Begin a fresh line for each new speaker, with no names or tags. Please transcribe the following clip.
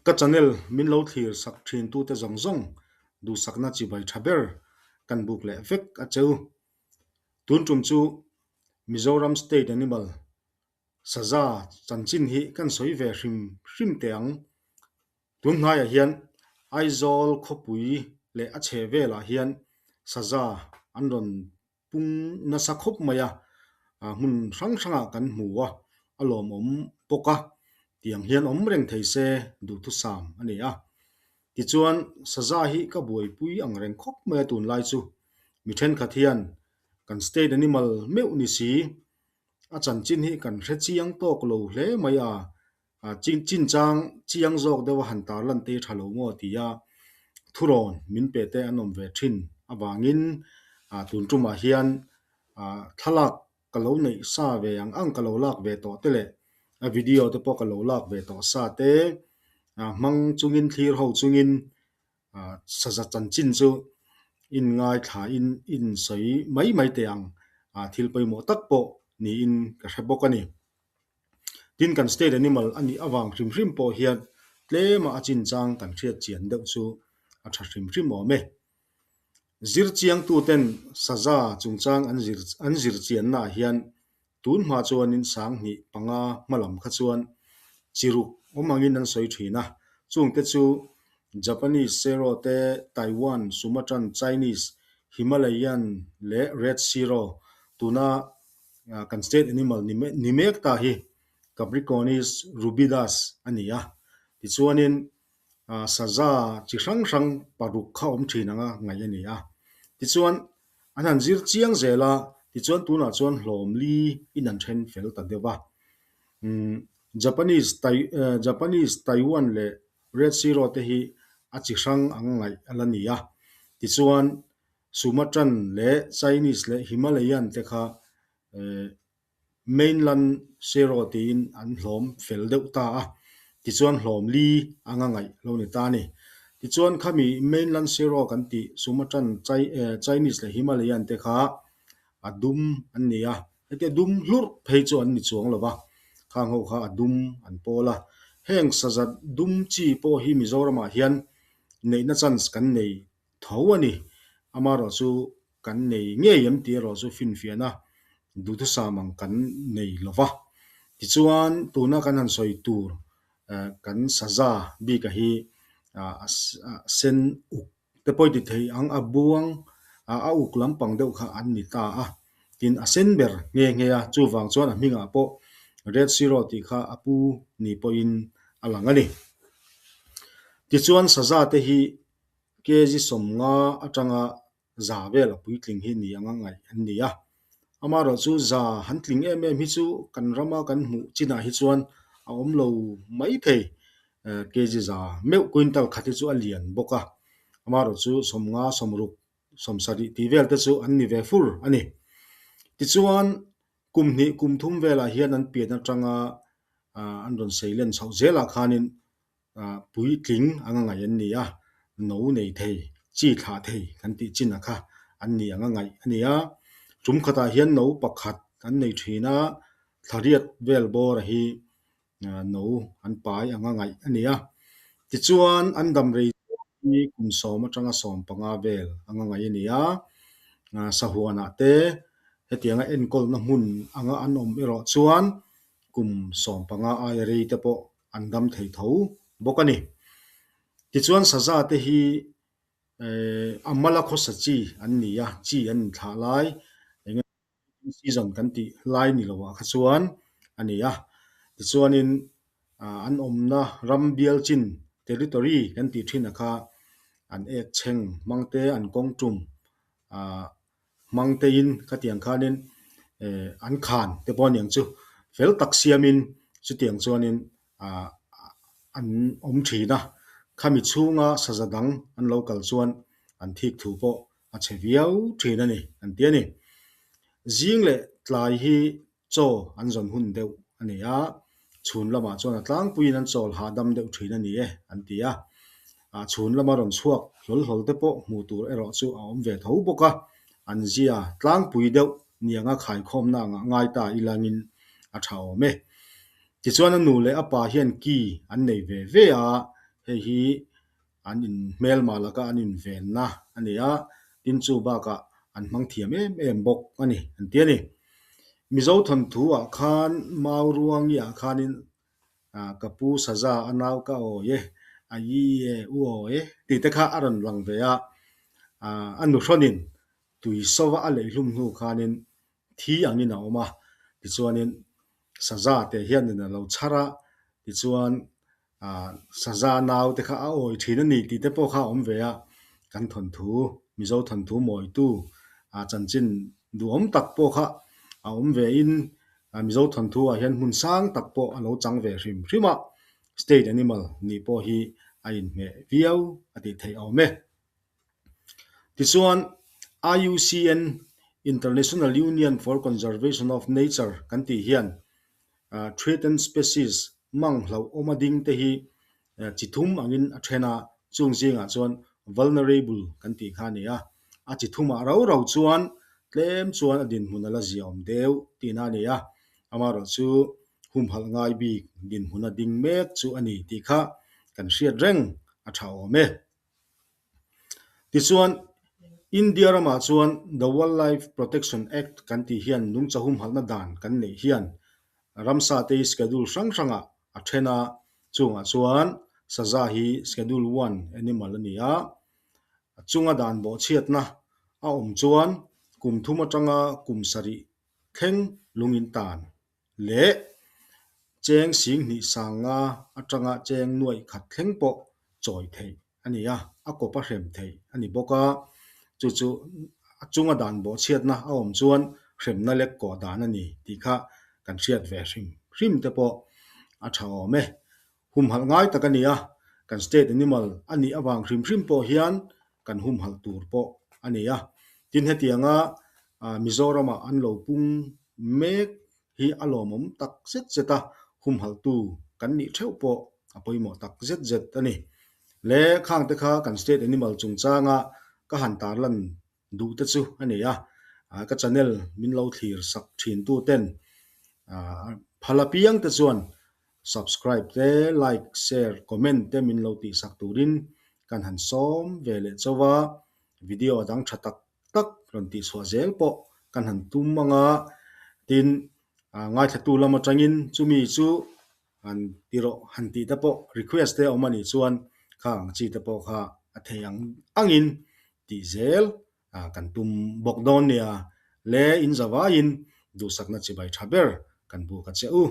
Ka channel min lo thlir sak thin tute zawng zawng duhsakna chibai tha ber kan buk leh vek a cheu. Tun tum chu Mizoram State Animal Saza chanchin hi kan sawi ve hrim hrim teh ang. Tun hnaiah hian Aizawl khawpui leh a chhe velah hian saza an rawn pung nasa khawp mai a, hmun hrang hrangah kan hmu a, a lawmawm bawk a, tiang hian awm reng thei se duhthusam a ni a. Tichuan, saza hi ka buaipui ang reng khawp mai a tunlai chu. Mi thenkhat hian kan state animal meuh ni si, a chanchin hi kan hre chiang tawk lo hle mai a, chinchang chiang zawk deuh a han tarlan te tha lo maw tia thurawn min pe te an awm ve thin avangin tun tumah hian thlalak ka lo neih sa ve ang ang ka lo lak ve tawh te leh a video te pawh ka lo lak ve tawh sa te hmang chungin thlir ho chungin saza chanchin chu inngaithla in insawi mai mai teh ang thil pawimawh tak pawh niin ka hre bawk a ni. Tin, kan state animal a nih avang hrim hrim pawh hian tlema a chinchang kan hriat chian deuh chu a tha hrim hrim awm e. Zir chiangtuten saza chungchang an zir an zir chiannaah hian tun hma chuanin sanghnih panga hma lam kha chuan chiruk awm angin an sawi thin a, chungte chu Japanese Sero te, Taiwan, Sumatran, Chinese, Himalayan leh Red Sero tuna Kan state animal ni mek ta hi Capricornis rubidus a ni a, tichuanin saza chi hrang hrang paruk kha awm thin anga ngaih a ni a. Tichuan an han zir chiang zel a, tichuan tunah chuan hlawm li in an then fel ta deuh a. Japanese Japanese, Taiwan leh Red Serow te hi a chi hrang anga ngaih a la ni a, tichuan Sumatran leh Chinese leh Himalayan te kha mainland Sero tiin an hlawm fel deuh ta a, tichuan hlawm li anga ngaih lo ni ta a ni. Tichuan khami mainland Sero kan tih Sumatran, Chinese leh Himalayan te kha a dum an ni a, hetia dum hlurh phei chu an ni chuang lo va, khang ho kha a dum an pawl a. Heng saza dum chi pawh hi Mizoramah hian neihna chance kan nei tho a ni. Amaherawh chu kan nei ngei em tih erawh chu finfiahna duhthusam ang kan nei lo va. Tichuan tuna kan han sawi tur kan saza bika hi a sen uk te pawh i ti thei ang, a buang a uk lampang deuh kha an ni ta a. Tin a sen ber nghe nghe a, chuvang chuan a hmingah pawh Red Siro tih kha a pu ni pawhin a lang a ni. Tichuan saza te hi Kg sawmnga atanga za vel a puitling hi ni anga ngaih an ni a. Amaherawh chu za han tling em em hi chu kan rama kan hmuh chinah hi chuan a awm lo mai thei. Kg za meuh quintal khat hi chu a lian bawk a. Amaherawh chu sawmnga, sawmruk, sawmsarih tih vel te chu an ni ve fur a ni. Tichuan kum hnih kum thum velah hian an pian atanga an rawn seilen chhoh zelah khanin puitling anga ngaih an ni a, no nei thei, chi thlah thei kan tih chin a kha an ni anga ngaih a ni a. Tum khatah hian no pakhat an nei thin a, thlariat vel bawra hi no an pai anga ngaih a ni a. Tichuan an dam rei zawk hi kum sawm atanga 15 vel anga ngaih a ni a, sahuanah te hetianga enkawlna hmun anga an awm erawh chuan kum 15 aia rei te pawh an dam thei tho bawk a ni. Tichuan saza te hi a mala khawsa chi an ni a, chi an inthlah lai eng season kan tih lai ni loah kha chuan a ni a. Tichuanin an awmna ram bial chin territory kan tih thin a kha an ek chheng hmang te an kawng tum hmang tein khatiang khanin an khan te pawh aniang chu fel tak siamin chutiang chuanin ah an awm thin a, khami chhunga saza dang an lo kal chuan an thik thu pawh a chhe viau thin a ni an ti a ni. Zing leh tlai hi Chaw an zawn hun deuh a ni a, chhun lamah chuan a tlangpuiin an chawl hahdam deuh thin a ni e, an ti a. Chhun lama rawn chhuak hlawl hlawl te pawh hmuh tur erawh chu a awm ve tho bawk a, an zia tlangpui deuh nianga khaikhawmna angah ngai ta ilangin a tha awm e. Tichuan a nu leh a pa hian ki an nei ve ve a, Hei hi an in hmelma laka an invenna a ni a, tin chu bakah an hmang thiam em em bawk a ni an ti a ni. Mizo thawnthu ah khan Mau Ruangi ah khanin ka pu Saza a nau ka awi e, a i e u awi e tih te kha a rawn lang ve a, a nuhrawnin tui sova a leihlum hnu khanin thi angin a awm a, tichuanin Saza te hianin a lo chhar a, tichuan Saza nau te kha a awi thin a ni tih te pawh kha a awm ve a, kan thawnthu, Mizo thawnthu mawitu chanchin duhawm tak pawh kha a awm ve in Mizo thawnthu ah hian hmun sang tak pawh a lo chang ve hrim hrim a, state animal nih pawh hi a inhmeh viau a tih theih a awm e. Tichuan, IUCN, International Union for Conservation of Nature, kan tih hian threatened species mang hlauhawm a ding te hi chi thum angin a then a, chung zingah chuan vulnerable kan tih kha a ni a. A chi thumah rau rau chuan tlem chuan a dinhmun a la ziaawm deuh tihna a ni a, amaherawhchu humhalh ngai bik dinhmun a ding mek chu a ni tih kha kan hriat reng a tha awm e. Tichuan, India ramah chuan The Wildlife Protection Act kan tih hian nungcha humhalhna dan kan neih hian ramsa te hi schedule hrang hrangah a then a, chungah chuan saza hi schedule one animal a ni a, a chunga dan bawhchhiatna a awm chuan kum thum atanga kum sarih thleng lungin tan leh cheng sing hnih sang nga atanga cheng nuaih khat thleng pawh chawi theih a ni a, a kawp a hrem theih a ni bawk a, chu chu a chunga dan bawhchhiatna a awm chuan hremna lek kawh dan a ni tih kha kan hriat ve hrim hrim te pawh a tha awm e. Humhalh ngai tak a ni a, kan state animal a nih avang hrim hrim pawh hian kan humhalh tur pawh a ni a. Tin hetianga Mizoramah an lo pung mek hi a lawmawm tak zet zet a, humhalhtu kan nih theuh pawh a pawimawh tak zet zet a ni. Le khang te kha kan state animal chungchanga ka han tarlan duh te chu a ni a, ka channel min lo thlir sak thin tu ten phal apiang te chuan subscribe te, like, share, comment te min lo tih sak turin kan han sawm ve leh chauh a, video dang tha tak tak rawn tih chhuah zel pawh kan han tum ang a, tin ngaithlatu lam atangin chumi chu han ti rawh han tih te pawh request te a awm a nih chuan khang ang chi te pawh kha a thei ang angin tih zel kan tum bawk dawn nia le in zavaiin duhsakna chibai tha ber kan buk a che u.